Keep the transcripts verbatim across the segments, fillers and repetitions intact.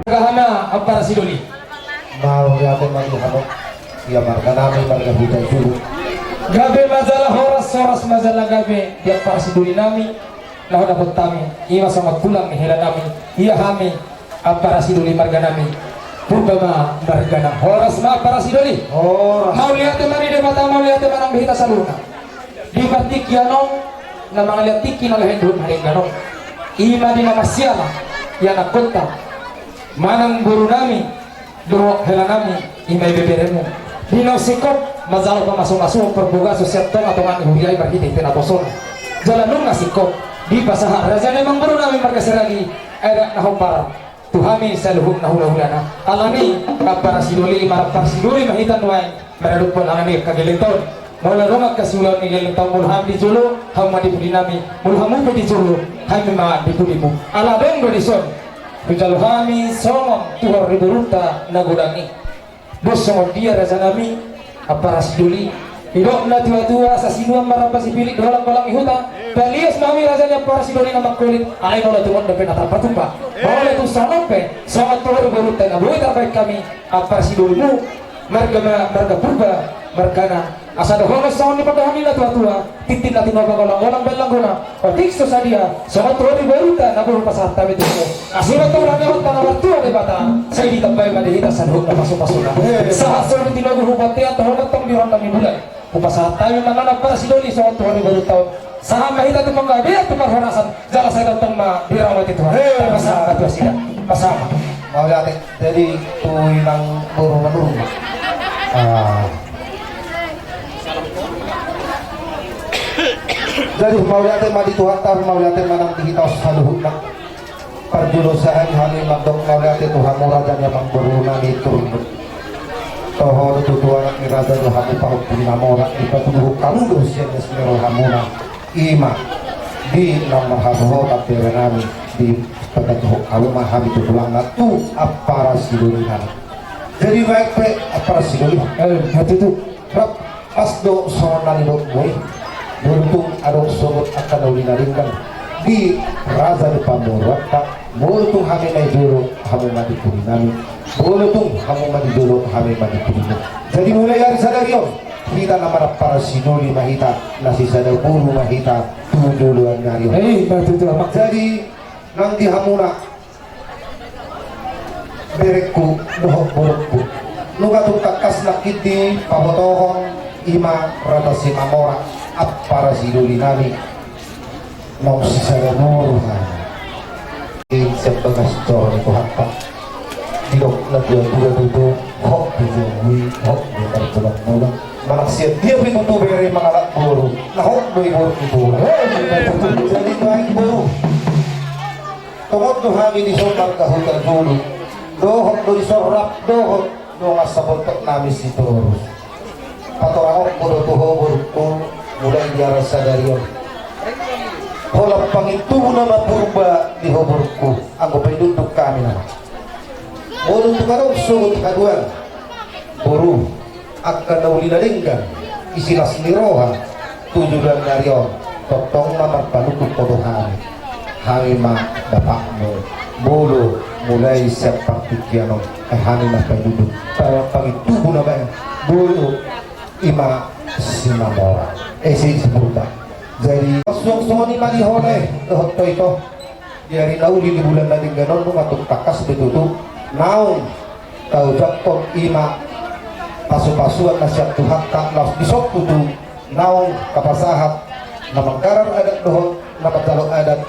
Rahana ampara sidoli. Mauliate ma di hamu. Ia marga nami marga Hutajulu. Gabe ma jala horas, horas ma jala gabe di ampara sidoli nami. Na hudapot hami ima songon tulang ni hela nami. Ia hami ampara sidoli marga nami. Purba ma margana, horas ma ampara sidoli. Horas. Mauliate ma di Debata, mauliate ma nang di hita saluhutna. Di partingkian on na mangalean tingki na lehen dohot na denggan on, ima di na marsiala, ianakhonta, manang boru nami dohot hela nami, ima ibeberemu. Di na singkop manjalo pamasumasuon parbagason sian tongatonga ni huria i marhitehite naposona. Jala nunga singkop dipasahat raja ni amangboru nami marga Siragi adat na hombar tu hami saluhutna hulahulana. Alani ampara sidoli, marampara sidoli ma hita nuaeng, maradophon alani angka geleng taon. Molo adong angka siulaon ni geleng taon, molo hami di jolo, hamu ma di pudi nami. Molo hamu pe di jolo, hami ma di pudimu. Ala adong do dison hujalo hami songon tuhor ni borunta na godang i. Dos songon dia raja nami, ampara sidoli. Didok natuatua, asa sinuan ma ramba sipilik, doholan holang ni huta. Palias ma hami raja ni ampara sidoli na mangkolit, alai molo tung on dope na tarpatupa. Molo tung songon on pe, songon tuhor ni borunta na boi tarbaen hami, ampara sidolimu, marga ma-, marga Purba, margana. Asa dohonon songon nipandohan ni natuatua, tintin na tinopa, golanggolang bahen langgona. Otik so sadia, songon tuhor ni borunta na boi hupasahat hami tu hamu. Asi ma tu hami, hot tano martua Debata, sai ditambai ma di hita saluhutna pasupasuna. Sahat solu tinogu hubontean, dohonon tong di rondang ni bulan. Hupasahat hami ma nang ampara sidoli songon tuhor ni borunta on. Sahat ma hita tu panggabean, tu parhorasan, jala sai tongtong ma diramoti Tuhan. Pasahat ma tu nasida. Pasahat ma. Mauliate. Jadi tu inang boru Manurung. Ah. Jadi mauliate ma di Tuhanta, mauliate ma nang di hita saluhutna. Parjolo sahali hami mandok mauliate tu hamu raja ni amangboru nami Turun. Toho do tutu anak ni raja do hamu, pahompu ni na mora, dipatuduhon hamu do sian las ni rohamuna. Ima di na marhasohotan bere nami, dipatuduhon hamu ma hami tu tulangna, tu ampara sidoli nami. Jadi baen pe ampara sidoli. Eh, na tutu. Rap, pas do songon na nidokmu i. Molo tung adong sogot angka na uli na denggan di raja ni pamoruonta, molo tung hami ma di jolo, hamu ma di pudi nami. Molo tung hamu ma di jolo, hami ma di pudimu. Jadi mulai ari sadari on, hita na marampara sidoli ma hita, na sisada boru ma hita tu joloan ni ari on. Eh, na tutu, Amak. Jadi nang di hamuna berengku dohot borungku, nunga tung tangkas nangkin dipabotohon ima rata Simamora, ampara sidoli nami, naung sisada boru hami. Sian bagas joro ni Tuhanta, didok natuatua tutu, hot do jabu i, hot do parmulamulan. Manang sian dia pe tutu bere mangalap boru, na hot do i boru ni boru. Jadi baen boru. Tongon do hami dison marga Hutajulu, dohot do dison rap dohot dongan sabontok nami Sitorus. Patorangkon do tu ho borungku, mulai di ari sadari on, holan pangintubu nama Purba di ho borungku, anggo paidundun hami nama. Molo tung adong sogot haduan boru, angka na uli na denggan, isi las ni roha tu joloan ni ari on, tongtong ma marpanungkun ho do hami. Hami ma bapakmu, molo mulai sian partingkian on, eh, hami ma paidundun, pa-, pangintubu na baen, molo ima Simamora, eh, si, si Purba. Jadi suang songon i ma di ho lae dohot ho ito. Di ari na uli ni bulan na denggan on, nunga tung tangkas be tutu naung taojakhon ima pasupasuan na sian Tuhanta, laos dison tutu naung tapasahat na manggarar adat dohot na manjalo adat.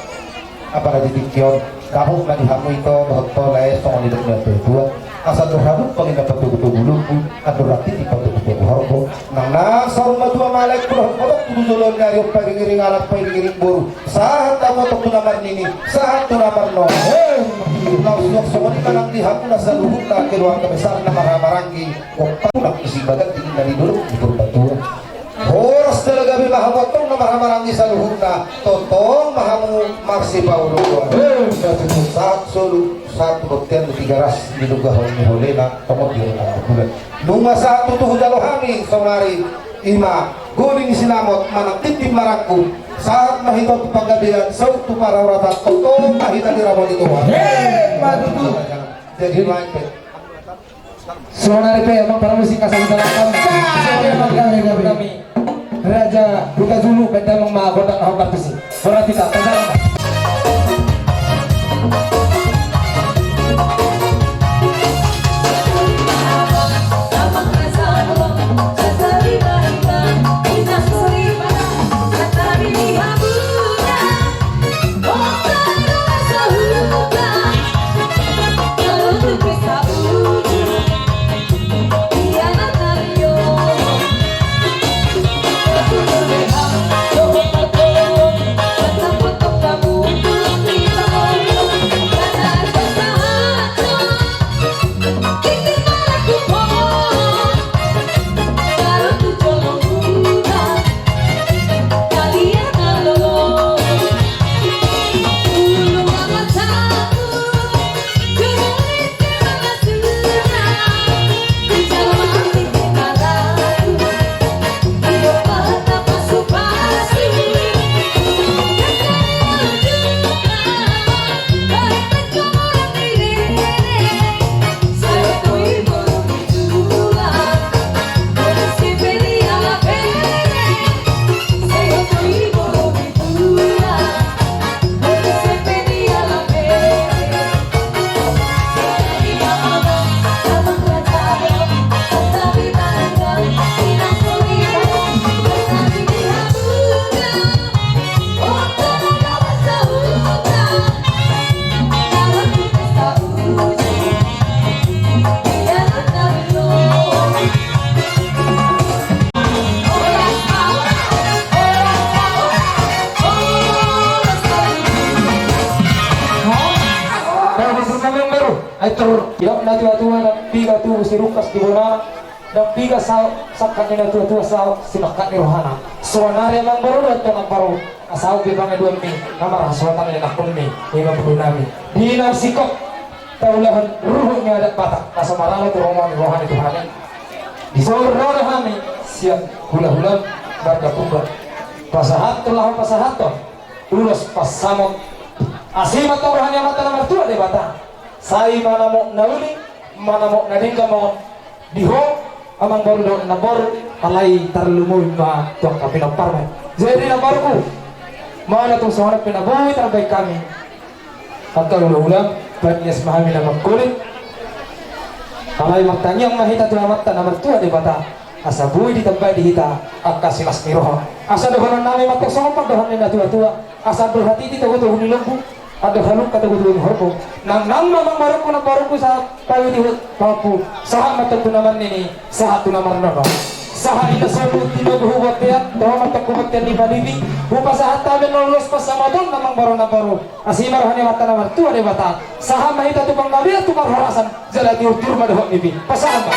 Apala di tingki on, dapot ma di hamu ito dohot ho lae, songon nidok ni natuatua: Asa andor hadumpang inna patogutogu lombu, andor rantiti patogutogu horbo. Nang na saur matua ma laengku dohot motongku tu joloan ni ari on, pairingiring anak pairingiring boru, sahat hamu antong tu na marnini, sahat tu na marnono. Laos suang songon i ma nang di hamu na saluhutna keluarga besar na marhahamaranggi, kompak nang isi bagan di inna di dolok di Purbatua. Horas jala gabe ma hamu antong na marhahamaranggi saluhutna, tongtong ma hamu marsipaolooloan. Sahat solu, sahat tu bontean ni Tigaras, di lugahon ni holena, tongon di holena bulan. Nunga sahat tutu hujalo hami saonari ima goli ni sinamot manang tintin marangkup. Sahat ma hita tu panggabean, saut tu parhorasan, tongtong ma hita diramoti Tuhan. Emma tutu. Jadi, sonari pe amang parmusik, asa hita langkam. Sonari pe amang gabe-gabe nami, Raja Hutajulu, baen damang ma gondang na hombar tusi. Sonari hita, tanda. Ai tor, idak na tua-tua, na piga tu si Rukas di bona, na piga sa-, sangkap ni na tua-tua, sa-, sinangkap ni rohana. Sonari amang boru do antong amang boru, asa on pe pangidoanmi, na marhasohotan ni anakkonmi, ima boru nami. Di na singkop taulahon ruhut ni adat Batak, na so maralo tu romo ni roha ni Tuhan i. Dison ro do hami sian hula-hula marga Pungga. Pasahathon, laho pasahathon ulos pansamot. Asi ma antong roha ni Amanta na martua Debata. Sai manamok na uli, manamok na denggan ma on. Di ho, amang boru dohot namboru, alai tarlumobi ma tu angka pinomparmu. Jadi namboruku, manang tung songon on pe na boi tarbaen hami angka hula-hula, baen ias ma hami na mangkuling. Alai martangiang ma hita tu Amanta na martua Debata, asa boi ditambai di hita angka silas ni roha. Asa dohonon nami ma antong songon pandohan ni na tua-tua, asa andor hatiti togu-togu ni lombu, andor halumpang togu-togu ni horbo. Nang, nang ma amang boruku, namboruku, sahat pahompu, sahat ma antong tu na marnini, sahat tu na marnono. Sahat i na solu tinogu hubontean, toho ma antong hubontean ni padipi, hupasahat hami annon ulos pansamoton, amang boru namboru. Asi ma roha ni Amanta na martua Debata, sahat ma hita tu panggabean tu parhorasan, jala tiur-tiur ma dohot nipi. Pasahat ma.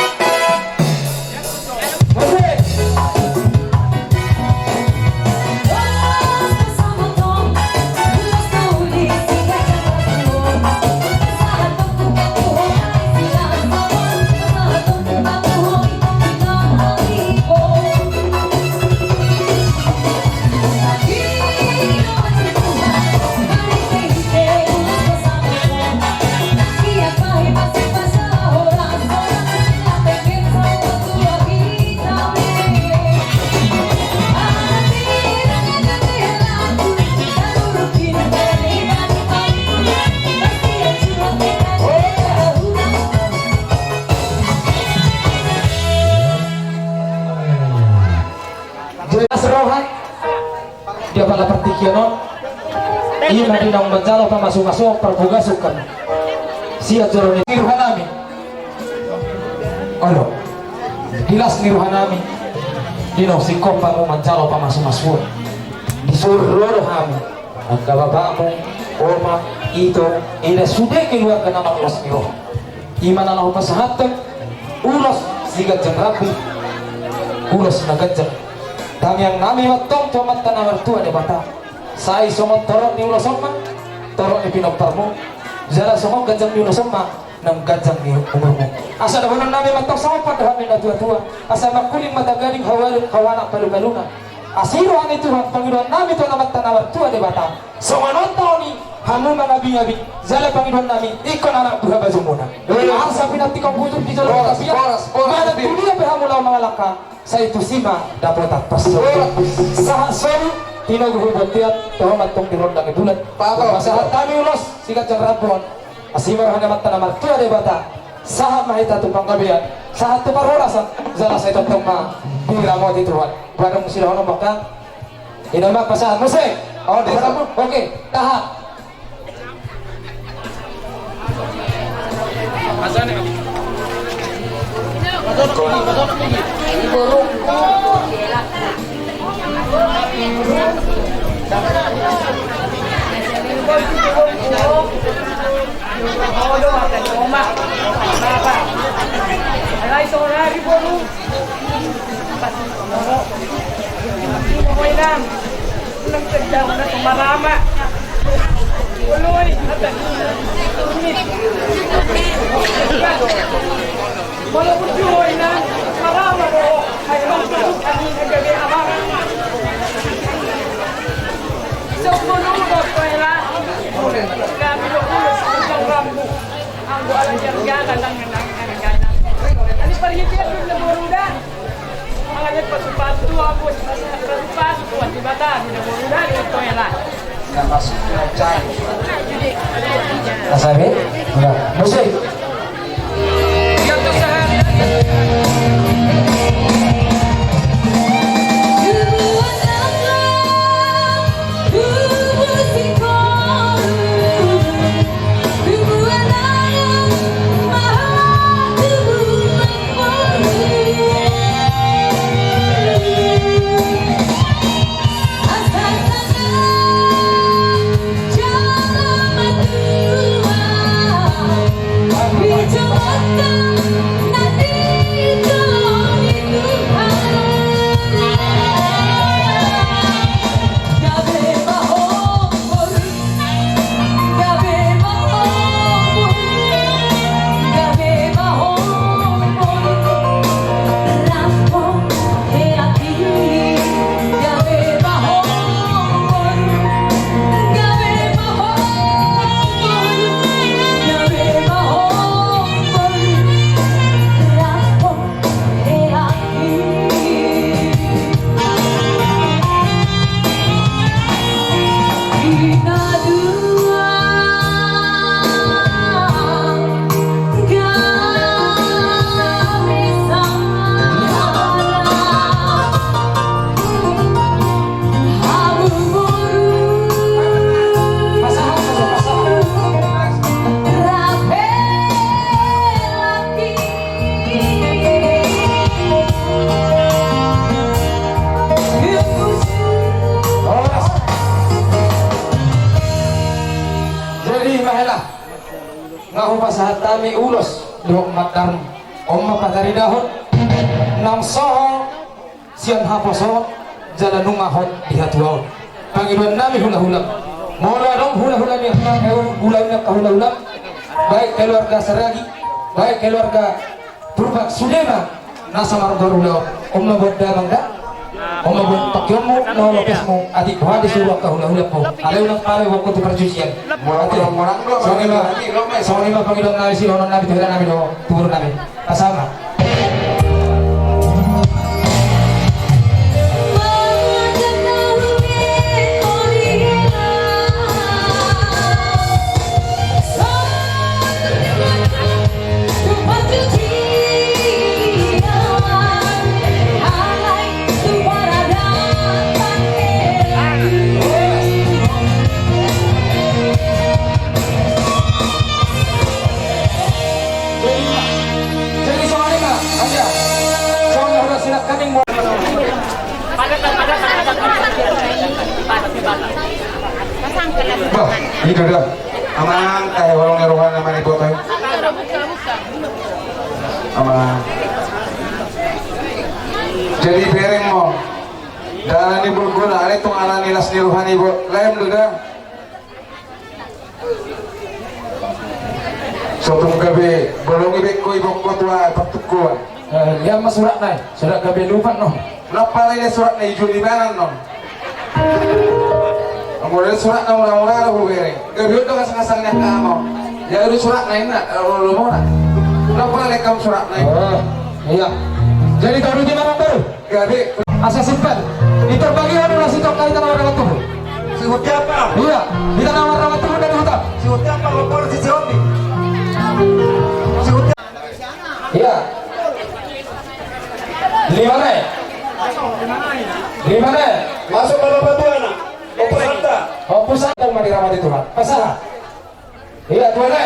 Jelas roha. Dia pala partingkian on. Ima di naung manjalo pamasu-masuon parbugasuk kan. Sian joro ni roha nami. Olo. Jelas ni roha nami. Di naung singkop hamu manjalo pamasu-masuon. Dison ro do hami. Angka bapakmu, oma, ito, ina sude keluarga na marlas ni roha. Ima na laho pasahathon ulos siganjang rambu, ulos na ganjang. Tangiang nami ma antong tu Amanta na martua Debata. Sai songon torop ni ulos on ma torop ni pinomparmu, jala songon ganjang ni ulos on ma nang ganjang ni umurmu. Asa dohonon nami ma antong songon pandohan ni na tua-tua. Asa mangkuling ma tagading, hau aluk, hau anak palu-paluna. Asi roha ni Tuhan, pangidoan nami tu Amanta na martua Debata. Songon on taon i, hamu mangabi-ngabi, jala pangidoan nami, ingkon anak buha bajomuna. Tikong bujur di jolo. Boras, boras, boras. Manang tu dia pe hamu laho mangalangka, sai tusi ma dapotan pansamotan. Sahat solu tinogu hu bontean, toho ma antong di rondang ni bulan. Pasahat hami ulos siganjang rambu on. Asi ma roha ni Amanta na martua Debata. Sahat ma hita tu panggabean, sahat tu parhorasan, jala sai tongtong ma diramoti Tuhan. Ba adong sidohonon, Bangka? Inna ma pasahat muse. Oh, di sana. Oke, tahan. Anggo ala ni arga na tangan, tangan, tangan. Ani parhitean do na boru da. Ala ni pasu-pasu tu abu, pasu-pasu tu abu, Debata do na boru da, di toela. Asa be? Udah. Musik. Jadi, mahela, nga hupasahat hami ulos dohot mandar on ma pataridahon naung sohot sian haposoon jala nunga hot di hatuaon. Pangidoan nami hula-hula, molo adong hula-hula ni hula-hula, baik keluarga Saragi, baik keluarga Purba, sude ma na samarga hula on. On ma buat damang da, on ma buat tokionmu, na olo pesmu, atik boha disuru angka hula-hula po. Alai unang pala iboan ho tu parjujian. Songon i ma, songon i ma pangidoan nami, sidohonon nami tu hela nami dohot tu boru nami. Pasahat ma. Jadi, jadi songon i ma, aja. Songon i ma, songon i ma, songon i ma. Bah, i do da. Amang, tahe holong ni rohana maniboto. Amang. Jadi bereng mo. Dalan ni bulguna, ale tung ala ni las ni rohana ibo. Laem do da. Sotung gabe bolongi bekko i bokko tua patungkuan. Eh, dia ma surat nai, surat gabe lupa no. Napa lai dia surat nai juli banan no. Anggo dia surat na mura-mura lo bubere. Gabe udah kasang-kasang ni angka amo. Ya udah surat nai na, lo mona. Lapo na lengkap suratna i. Oh, iya. Jadi tau di mana baru? Gabe. Asa simpan. Iterbagi anu na sitong kali tanah warna tubuh. Sihut siapa? Iya. Di tanah warna tubuh dari hutan. Sihut siapa? Lapor si Siopi. Sihut siapa? Iya. Lima ne. Lima ne. Masuk Bapak Patua na. Ompu Santa. Ompu Santa ma diramati Tuhan. Pasahat. Iya, dua ne.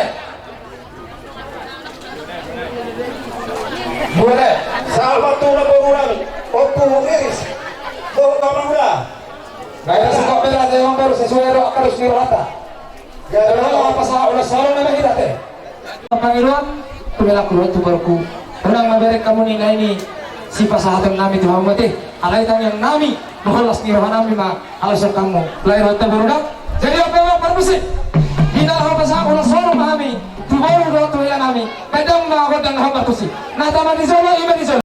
Dua ne. Sahat ma tu na boru nami. Ompu Iris. Boru nami uda. Nah, itu suka bela saya ngomong sesuai roh harus di rohata. Jadi, kalau apa salah, udah salah nama kita teh. Pangiruan, tu belakku, tu borungku. Unang maberek hamu ni na i ni sipasahaton nami tu hamu ate. Alai tangiang nami, dohot las ni roha nami ma, aloshon hamu. Lahir hata boru da. Jadi apa yang permisi? Kita apa sa ulos soro ma hami. Tu boru dohot tu ina nami. Pedang ma godang hamba tusi. Na tama di jolo, ima di jolo.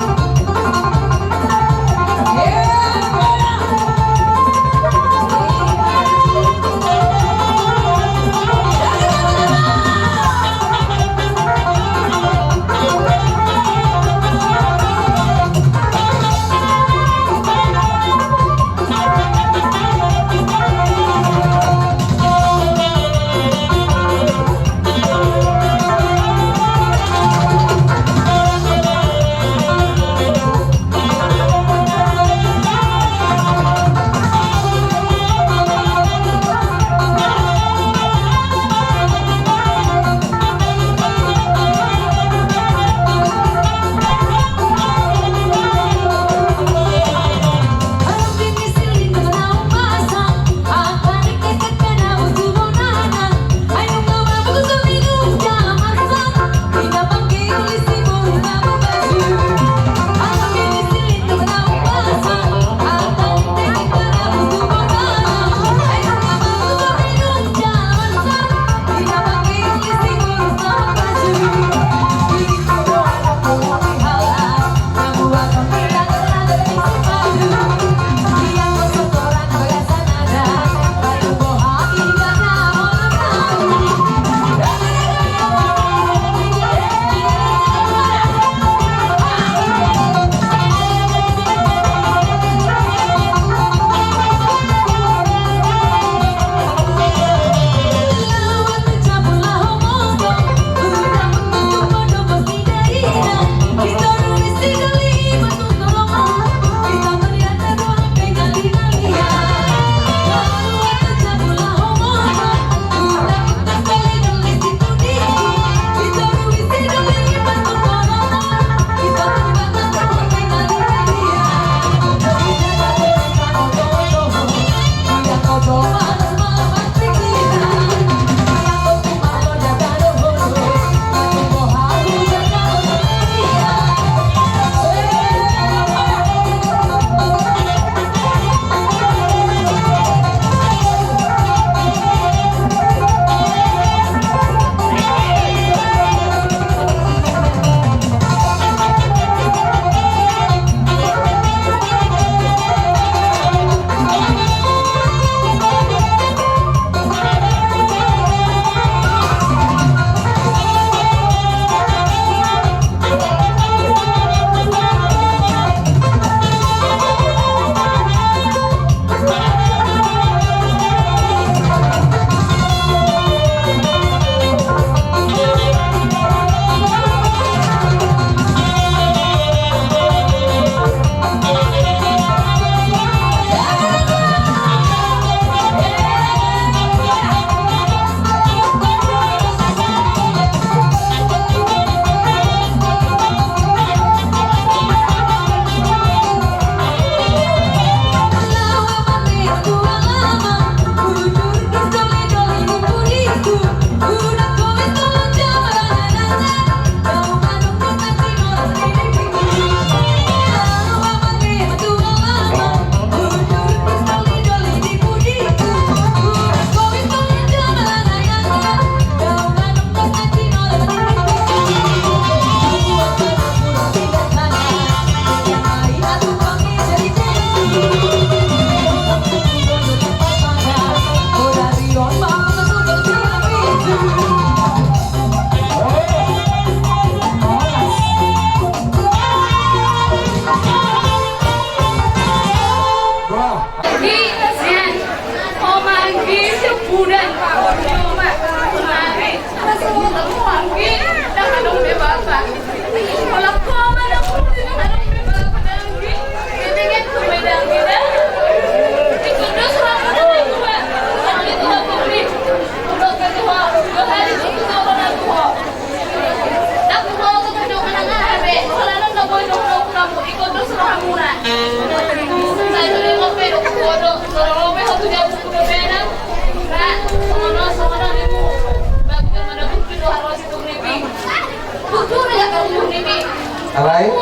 Alai?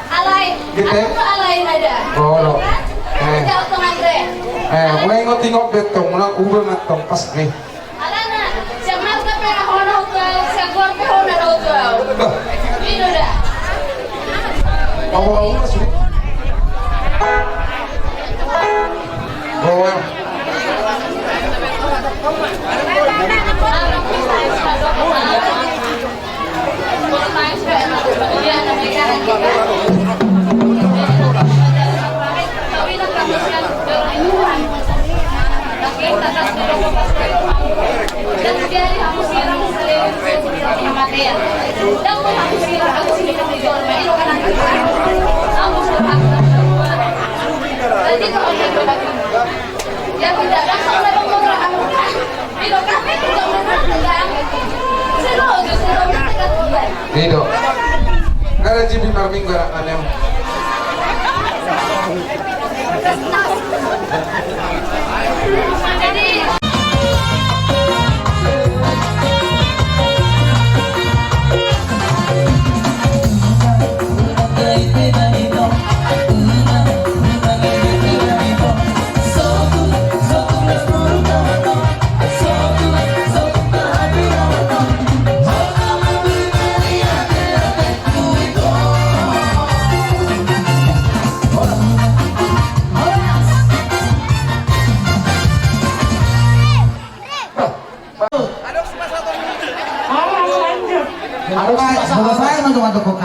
Alai. Gitu ya? Alai nada. Oh, lo. Eh. Jawab tuh, Andre. Eh, mulai ingot-ingot betong, mulai ubah metong, pas nih. Alana, siap marga pe na hona utuau, siap gor pe hona na utuau. Bah. Ino da. Apa kamu masuk? Bawa. Ido. Nggak ada jibi marminggu anak aneh.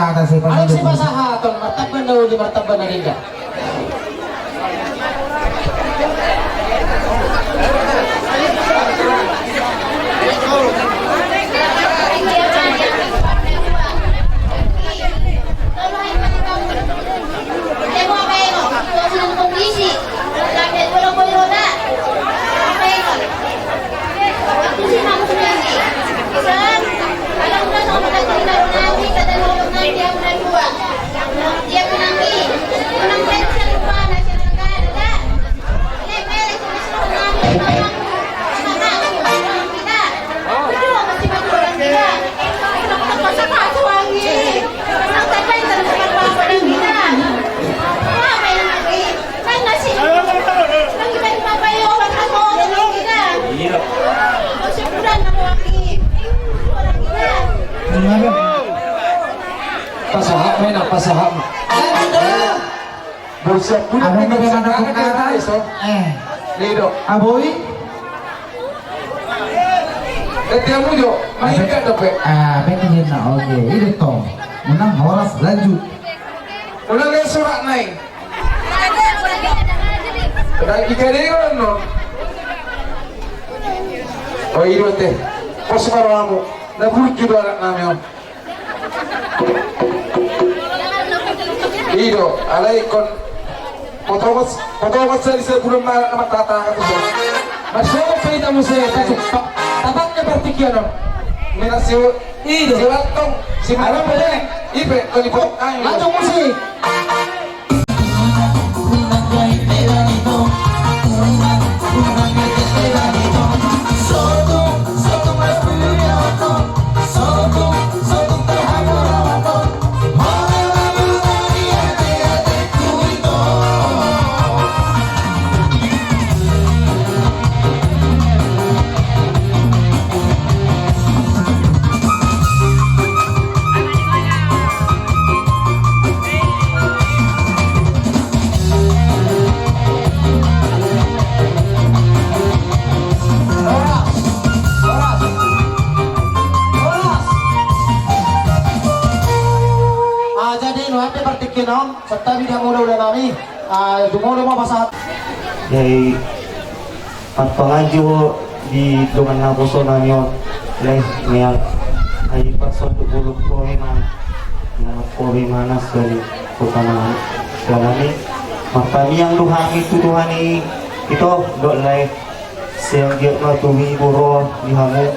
Adong si pasahaton. Adong si pasahaton. Martabban na uli, martabban na denggan. Pasahat ma, pasahat ma. Boi siap budak. Abang ni, bagaimana kau kata? Eh. Ni do. Aboi. Eh, tiamu jo. Main kan dope. Ah, betul na. Oke, ini tong. Menang horas lanjut. Ulang ya surat naik. Udah tiga dia kan no. Oh, ido te. Pos baru kamu. Na bujuk do anak nami, om. Ido, alai kon. Potongot, potongot sari sabulan marak na matata tu, bos. Masuk pe ita muse, masuk. Tapak ke partingkian, om. Mina siu. Ido. Siwatong. Siwatong. Ipe, kau di pokok kami. Langsung musik. Ah, jadi, nuaeng pe partingkian on, santabi di hamu ulaon nami. Ah, jumolo ma pasahat. Jadi, marpanganju di dongan naposo nami on, lae, meang. Ai parsonduk bulung poe ma, na poe ma na sali kota nami. Salani, martamiang do hami tu Tuhan i, ito, dohot lae. Sai anggiat ma tubu i boru di hamu,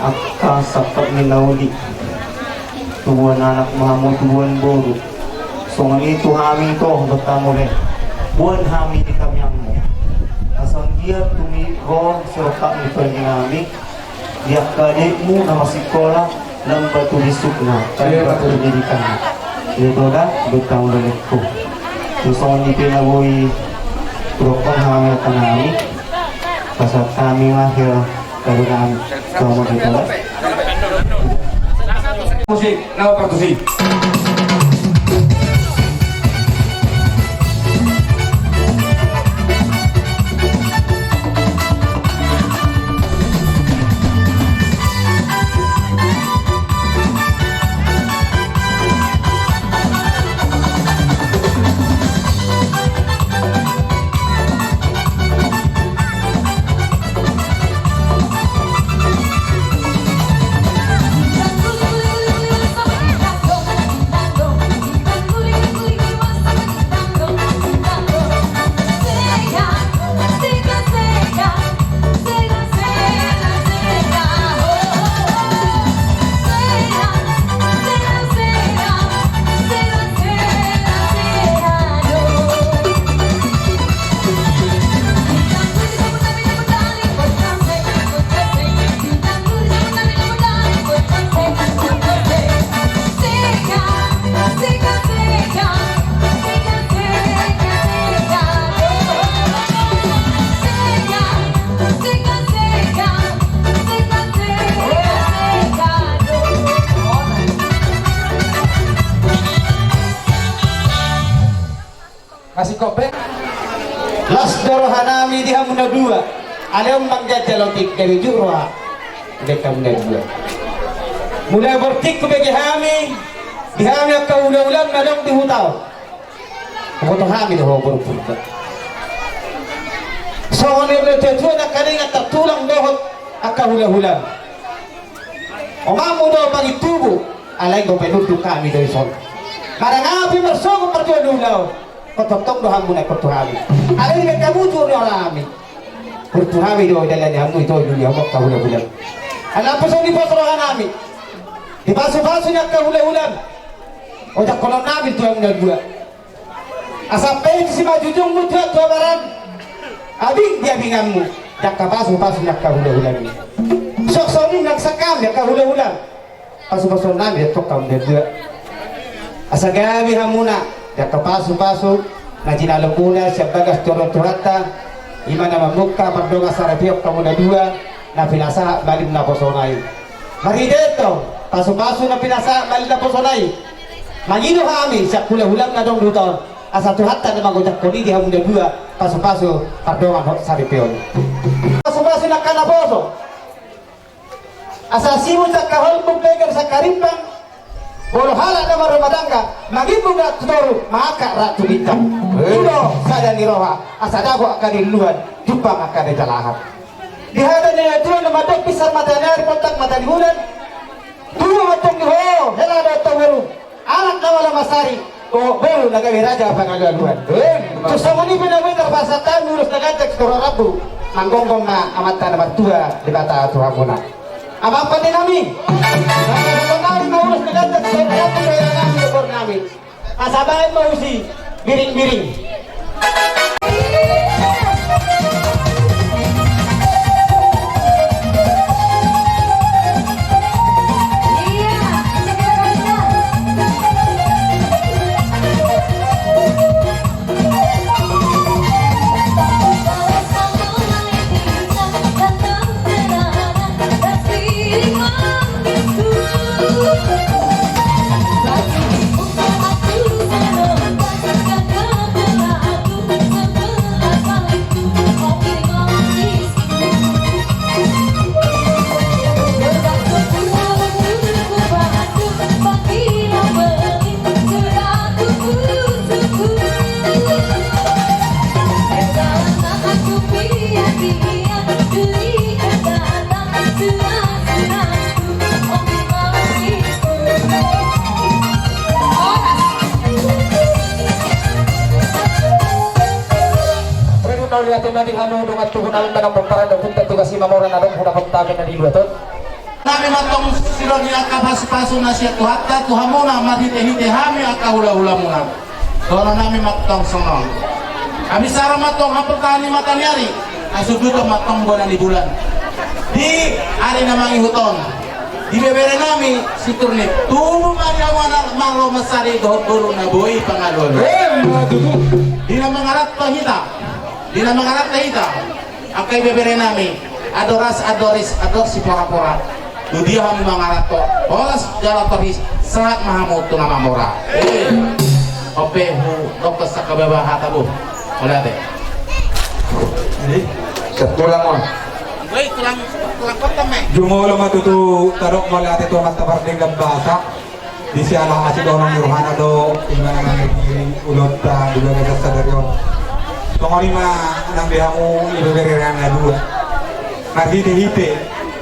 angka sangkap ni na uli. Tubuan anak ma hamu, tubuan boru. Songon i tu hami ito, dohot hamu be. Boan hami di tangiangmu. Asa anggiat tung i ro sirompak ni panggi nami. Di angka adikmu na masikola, lam batu bisukna, lam batu pendidikanna. Ia toda, dohot hamu be ningku. Tung songon i pe na boi hudokkon hami angka nami. Pasahat hami ma hela. Musik, nama partusi. Masingkop be. Las do rohanami di hamu na dua. Alai on mangganjal otik gabe juk roha. Di hamu na dua. Mula bortik hubege hami, di hami angka hulahulam na adong di huta on. Huboto hami do ho boru Purba. Songon i do tuatua na angka na ingan tartulang dohot angka hulahulam. Omakmu do mangitubu, alai anggo pe nunduk hami do dison. Manang aha pe marsogot marjual ulaon, tongtong do hamu na ingkon tu hami. Alai dibaen hamu tu rohanami. Hurtu hami do dalani hamu ito, duli hamu angka hulahulam. Ala pos on dipos rohanami. Dipasupasu ni angka hulahulam. Ojakkonon nami tu hamu na dua. Asa pe tu simanjujungmu tu abaran, abing di abinganmu, di angka pasupasu ni angka hulahulam i. Songon i nang sangkam di angka hulahulam. Pasupasu nami di angka hamu na dua. Asa gabe hamuna di angka pasupasu na jinalumuna sian bagas toru ni Tuhanta, i ma na mamungka pardongan saripeon hamu na dua, na pinasahat malim naposona i. Marhite i do pasupasu na pinasahat malim naposona i, mangido hami sian hulahulam na adong di huta on, asa Tuhanta na mangojakhon i di hamu na dua, pasupasu pardongan hot saripeon. Pasupasu na angka naposo. Asa simu sangka holbung, beger sangka rimbang, molo halak na marrumatangga, mangimbung rap tu toru, mangangkat rap tu bintang. Eh. I do sada ni roha, asa dapot angka ni luluan, jumpang angka ni jalahan. Di hata ni natuatua na mandok, pinsar matanari, poltak mata ni bulan. Tubu ma antong di ho hela dohot ho boru, anak na malo mansari, o boru na gabe raja pangalualuan. Eh. Tung songon i pe na boi tarpasahat hami ulos na ganjang sitorop rambu, manggomgom ma Amanta na martua Debata tu hamuna. Amang pande nami, na sonari ma ulos na ganjang sitorop rambu, dohonon nami tu boru nami. Asa baen ma ulos i biringbiring. Mauliate ma di hamu dongan tubu nami, manang pomparan dohot punta tugas i mamora na adong hu dapotan nami na di luat on. Nami mantong sidok ni angka pasupasu na sian Tuhanta tu hamuna marhitehite hami angka hulahulamuna. Dohonon nami mantong songon on. Hami sara mantong haportaan ni mataniari, hasuduton mantong bona ni bulan. Di ari na mangihut on, di bebere nami si Turnip, tubu ma di hamu anak marlo mansari dohot boru na boi pangalualuan. Di na mangaranto hita, di na mangaranto hita. Angka ibebere nami, Adoras, Adoris, Ador Siporapora. Tu dia hamu mangaranto, horas jala torhis, sahat ma hamu tu na mamora. Eh, ope hu dokter saka baba hata bu. Mauliate. Jadi, setulang on. Woi, tulang, tulang kota me. Jumolo ma tutu tadok mauliate tu amanta pardenggan basa. Di siala asi dohonon ni rohana do, ima na mangiriri ulaonta di bagasan sadari on. Songon i ma nang di hamu ibebere nami na dua. Marhitehite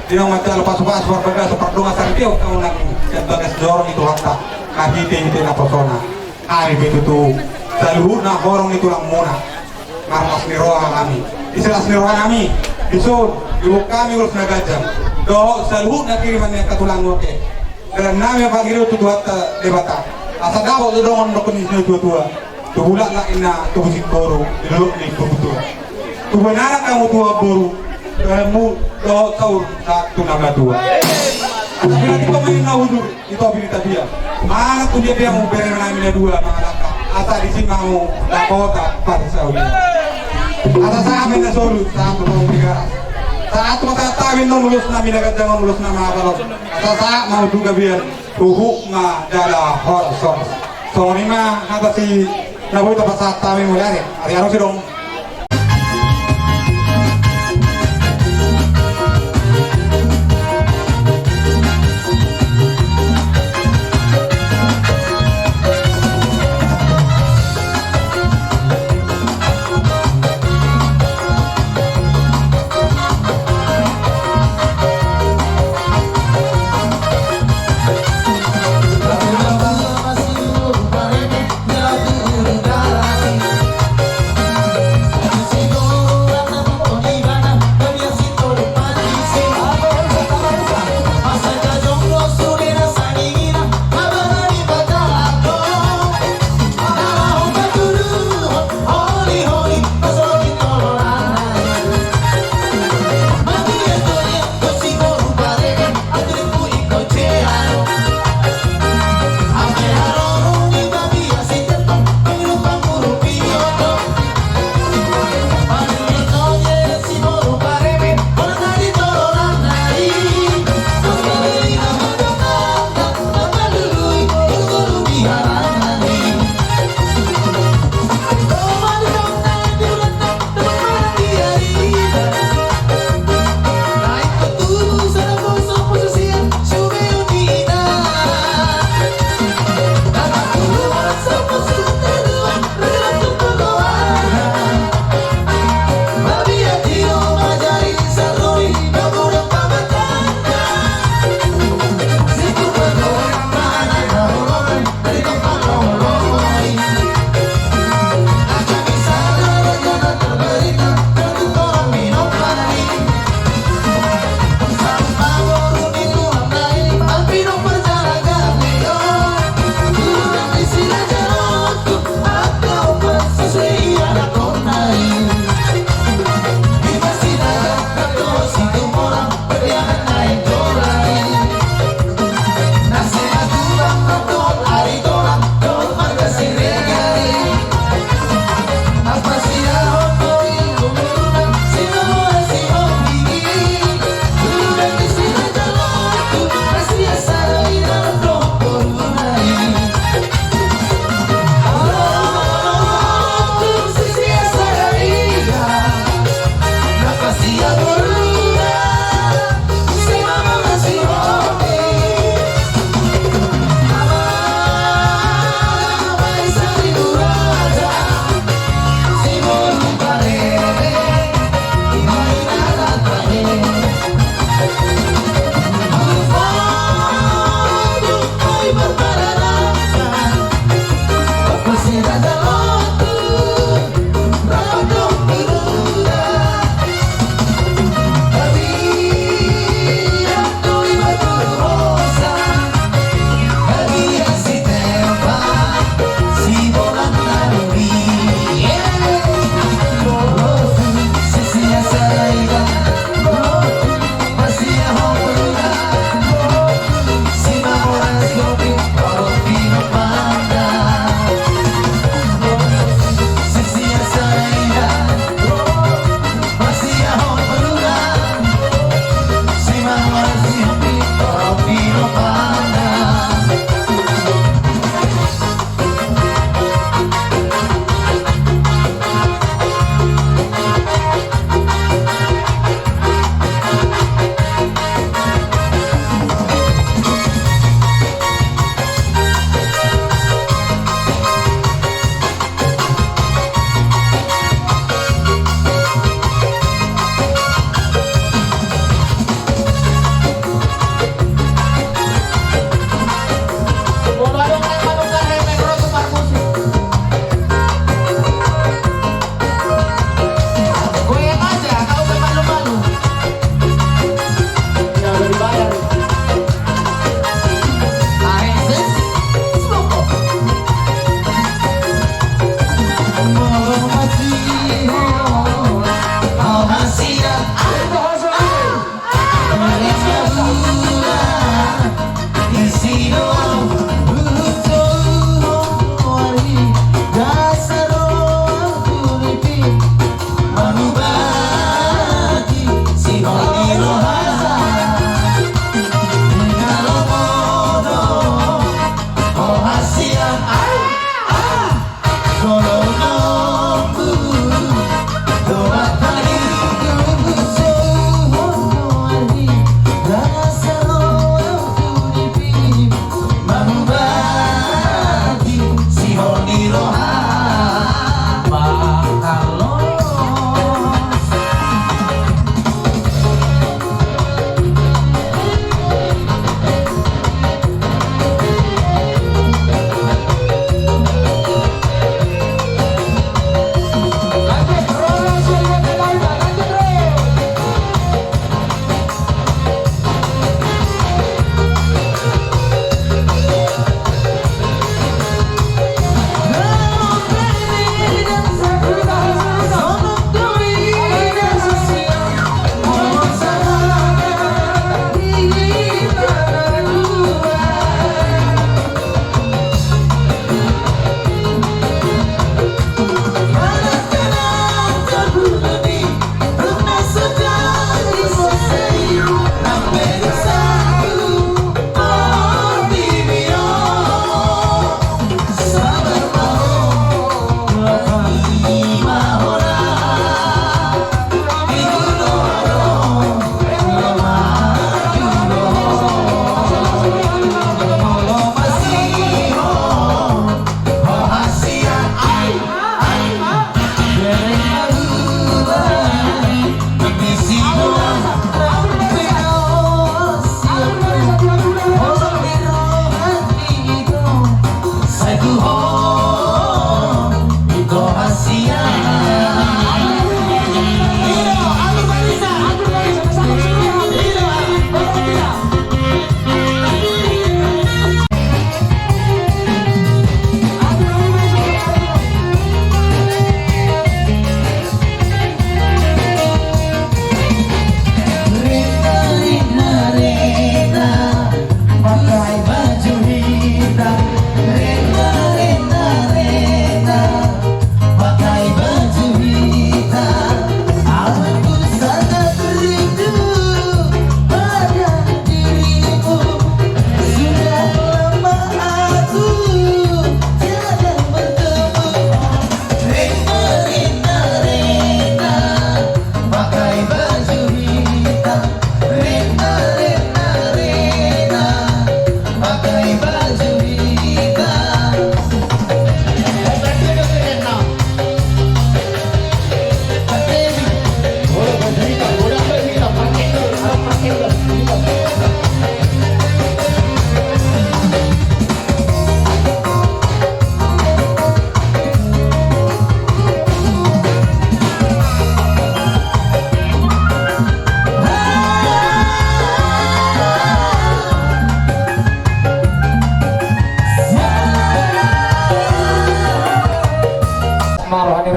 di naung manjalo pasupasu marbagason pardongan saripeon hamu nang sian bagas joro ni Tuhanta. Marhitehite naposona. Hami pe tutu saluhutna horong ni tulangmuna. Marlas ni roha hami. Ise las ni roha nami? Dison, diboan hami ulos na ganjang. Dohot saluhutna kiriman ni angka tulang oke. Dalan nami ma panghirim tu Tuhanta Debata. Asa dapot do dongan dohot ni situatua. Tubu laklak inna, tubu singkoru di dolok ni Purbutua. Tubu anak hamu tubu boru, dalanmu dohot saur sahat tu na matua. Asa pinantikhon ma inna udur. Ito pinita dia. Mangan tu dia dia mu bere nami na dua mangalangka. Asa disi ma hamu dapotan parsaulian. Asa sahat ma inna solu, sahat tu hamu Tigaras. Sahat tu mata tabi non ulos nami na ganjang on, ulos na mabalon. Asa sahat ma hamu tu gabean, huhut ma jala horas horas. Songon i ma hata si na boi tapasahat hami mulai ari. Ari adong sidong.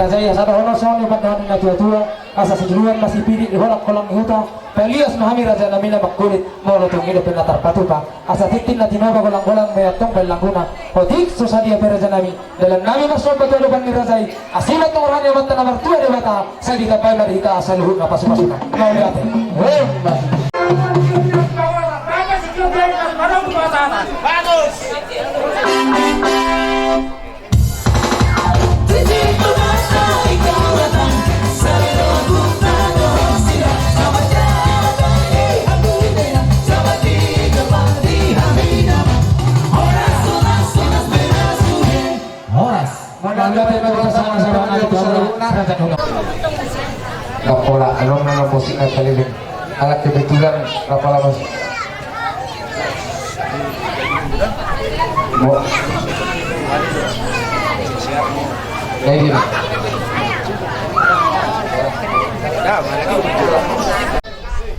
Raja i, asa dohonon songon i pandohan ni na tuatua, asa sijuluan ma sipidit di holang-holang ni huta, palias ma hami raja nami na mangkulit, molo tung i dope na tarpatupa, asa tintin na tinopa golang-golang ma i antong baen langguna. Otik so sadia pe raja nami, dalan nami marsogot tu adopan ni raja i, asi ma antong roha ni Amanta na martua Debata, sai ditambai ma di hita saluhutna pasupasuna. Mauliate. Emma. Horas. Ndang pola, adong na musik na keliling. Ala kebetulan, rap ala musik. Mo. Jadi.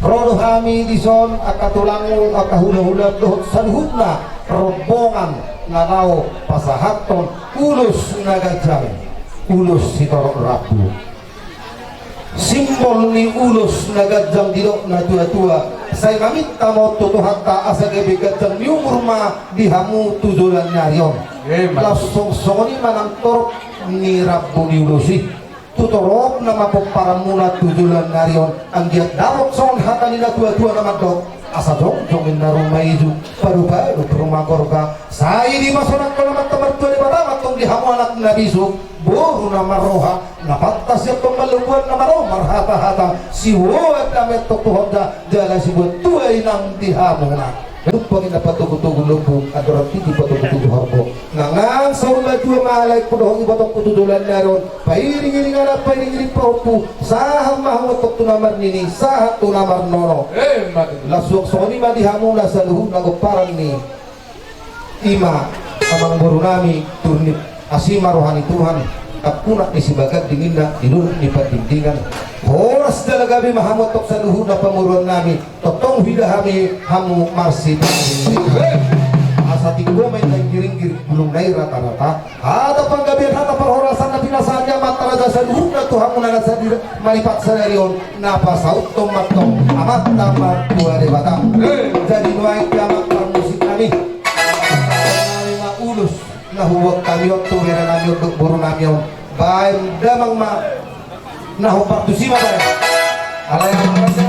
Ro do hami dison, angka tulangmu, angka hulahula dohot saluhutna rombongan na laho pasahathon ulos na ganjang, ulos sitorop rambu. Simbol ni ulos na ganjang didok na tuatua, sai maminta ma on tu Tuhanta asa gabe ganjang ni umur ma di hamu tu joloan ni ari on. Emma. Laos songon i ma nang torop ni rambu ni ulos i. Tu toropna ma pomparanmuna tu joloan ni ari on, anggiat dapot songon hata ni na tuatua na mandok, asa jongjong ninna ruma ijuk, padupadu pe ruma gorga, sai dipasahat ma Amanta Martua Debata ma antong di hamu anak na bisuk, boru na marroha, na pantas i antong manggohi, na malo marhatahata, siboan dame antong tu horja, jala siboan tua inang di hamuna. Tumpang inna patogutogu lombu, andorang tintin patogutogu horbo. Nang saur matua ma alai hudohot ibotongku tu joloan ni ari on, pairingiring anak, pairingiring pahompu, sahat ma hamu antong tu na marnini, sahat tu na marnono. Emma tutu. Laos suang songon i ma di hamu na saluhutna pomparan ni i ma amangboru nami, turni asi ma roha ni Tuhan, tampunak ni sibaganding ninna, di dolok ni pandingdingan. Horas jala gabe ma hamu antong saluhutna pamoruon nami, tongtong huida hami hamu marsitanding. Asa tinggo ma inna inggiringgir, bulung na i ratarata. Hata panggabean, hata parhorasan na pinasahat ni amanta raja saluhutna tu hamuna na sadari, manipat sadari on, na pasauthon ma antong Amanta Martua Debata. Jadi nuaeng pe amang parmusik nami, ulos na huboan hami on tu bere nami on dohot boru nami on, baen damang ma. Na hombar tusi ma baen. Alai amang raja.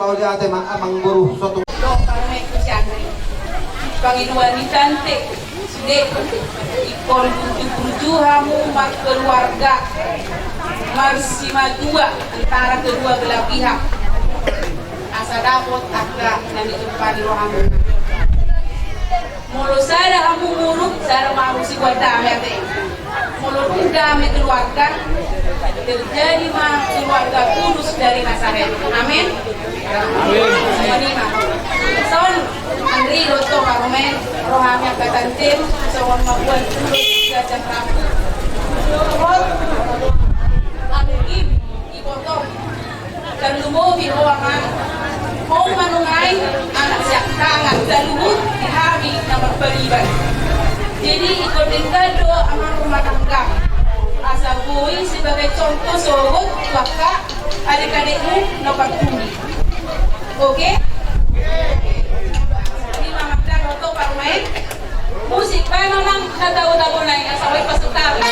Ate ma amang boru sotung. Pangidoan ni tante sude, ingkon burju-burju hamu markeluarga, marsimatua antara kedua belah pihak, asa dapot angka na nijumpa ni rohamu. Molo sada hamu muruk, sada ma hamu sibuat dame ate. Molo dung dame keluarga, terjadi ma keluarga kudus dari Nazaret. Amin. Amin. Songon i ma. Songon Andri do to parumaen, rohami angka tantem, songon mambuat ulos gajah rambu. Hot. Anu i, ibotom. Tarlumobi ho amang, ho manungkai anak siangkangan, tarlumobi hami na marbariban. Jadi ingkon denggan do amang rumah tangga, asa boi sebagai contoh sogot tu angka adek-adekmu na parpudi. Oke? Ima mandar oto parumaen. Musik, baen ma amang na tabo-tabo nai, asa boi pasukaon.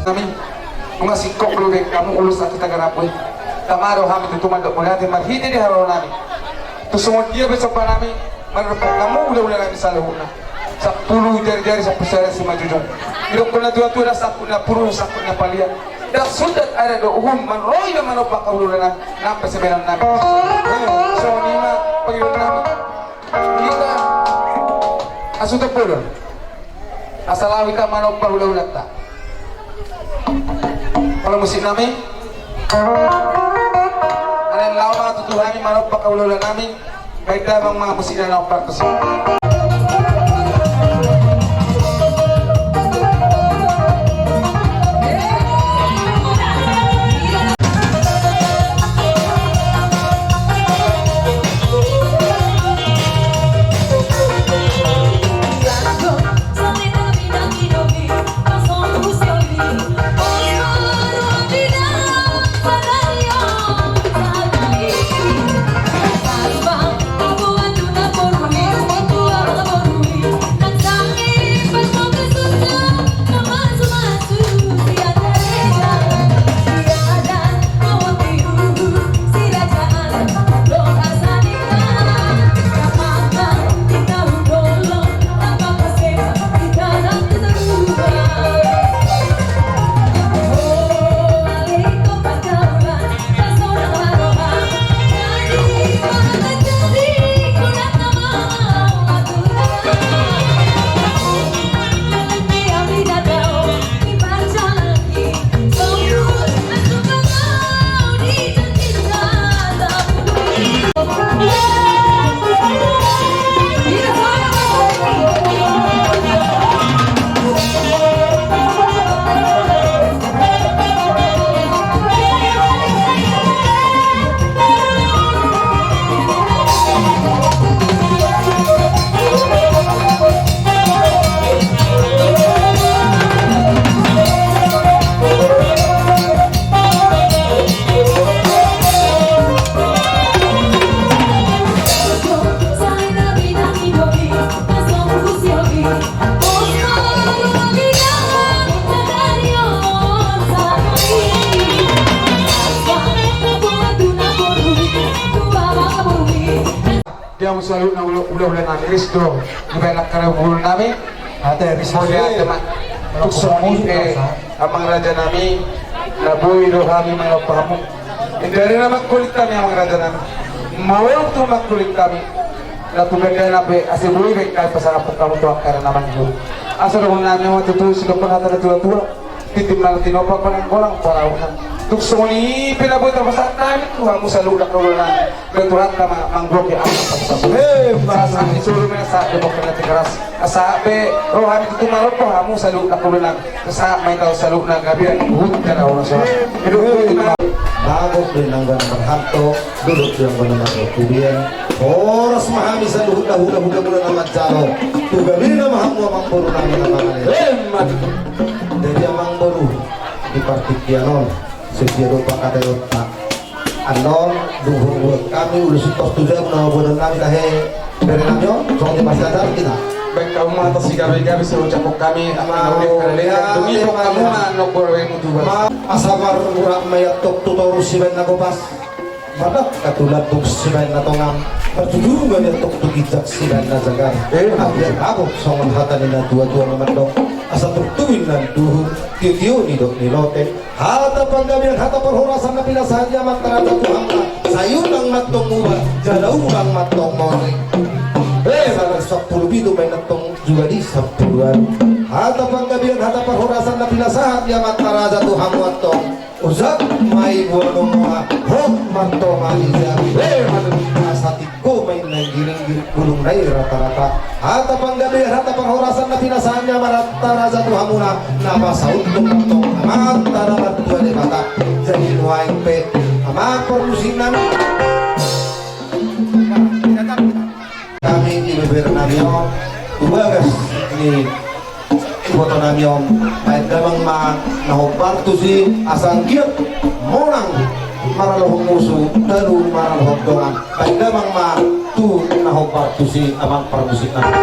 Nami, nunga singkop do be hamu ulos ate tagar apu i. Tama do hami tutu mandok mauliate marhite di haroro nami. Tu songon dia be somba nami, mandok hamu ula-ula nami saluhutna. Sampulu jari-jari sampulu sada simanjujung. Didok na tua-tua, ndang sangkut na puru, sangkut na palia. Ndang sundat adat dohot uhum, manroi do manomba hamu ula-ula nami, nang pe sebenan nami. Eh, songon i ma pangidoan nami. Hita, asa topodon. Asa laho hita manomba ula-ulanta. Molo musik nami, alai laho ma tutu hami manomba ula-ula nami. Baen damang ma musik na naung partus. Saluhutna ula-, ulaula nami, ris do dibaen angka na umur nami. Ate, ris. Mauliate ma. Tuk songon i pe, amang raja nami, na boi do hami mangalop hamu. Inda re na mangkuling hami, amang raja nami. Molo tung mangkuling hami, na tu gandana pe, asa boi baen hami pasangap hamu tu angka na mangkuling. Asa dohonon nami ma tutu, sidok hata ni natuatua. Tintin ma na tinopa, golang-golang parauna. Tuk songon i pe na boi tarpasahat hami tu hamu saluhut angka ulaula nami. Be Tuhanta ma manggohi angka pasu-pasu. Eh, sahat ni solu ma, sahat ni bongkon na tikeras. Sahat be roha ni tutu marombo hamu saluhut angka ulaula nami. Sahat ma hita saluhutna gabe huhut na horas. Didok ma. Bagot be nang gana marhanto, didok be nang gana marhanto. Horas ma hami saluhutna hulahula muna na manjalo. Tu gabena ma hamu amangboru nami na mangale. Emma tutu. Jadi amangboru, di partingkian on, setia do pangkataionta. Annon, dung hubuat hami ulos i tor tu jabu na mamboan nami tahe bere nami on, songon i ma siajar hita. Baen hamu ma hata sigabe-gabe siucaphon hami, amang na uli, karalekan dung i hamu ma annon boru i mutu. Asa marmurat ma i antong tu toru sibaen na gopas. Mardangka tu lambung sibaen na tongan, marjujungan i antong tu ginjang sibaen na jagar. Eh. Anggiat dapot songon hata ni natuatua na mandok, asa turtu inna ni duhut, tiotio nidok ni lote. Hata panggabean, hata parhorasan na pinasahat ni amanta raja tu hamuna, sai unang ma antong muba, jala unang ma antong mate. Eh, sampulu pitu baen antong juga di sampulu ualu. Hata panggabean, hata parhorasan na pinasahat ni amanta raja tu hamu antong. Ojak ma i boanonmu, hot ma antong ma i jabu. Asa tingko ma inna inggiringgir, bulungna i ratarata. Hata panggabean, hata parhorasan na pinasahat ni amanta raja tu hamuna, na pasaut ma antong Amanta na martua Debata. Jadi nuaeng pe, amang parmusik nami, hami di beber nami on, tu bagas ni iboto nami on, baen damang ma na hombar tusi, asa anggiat monang maralohon musu, talu maralohon dongan. Baen damang ma tu na hombar tusi, amang parmusik nami.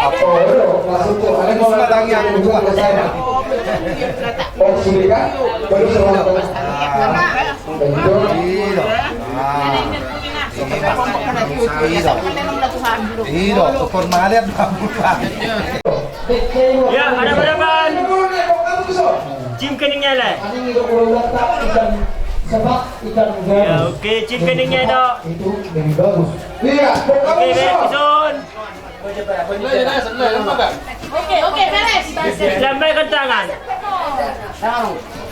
Apa, bro? Maksud tuh, ada mau datang yang dua. Oh, sudah kan? Baru selesai. Ah. Betul. Iya. Ah. Iya. Iya, syukur maliat. Ya, ada berapa? Cium keningnya, Le. Ya, oke, cium keningnya, Dok. Iya, oke, baik, Son. Oke, oke, beres. Lambaikan tangan.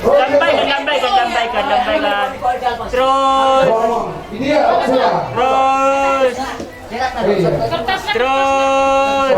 Lambaikan, lambaikan, lambaikan, lambaikan. Terus. Terus. Terus.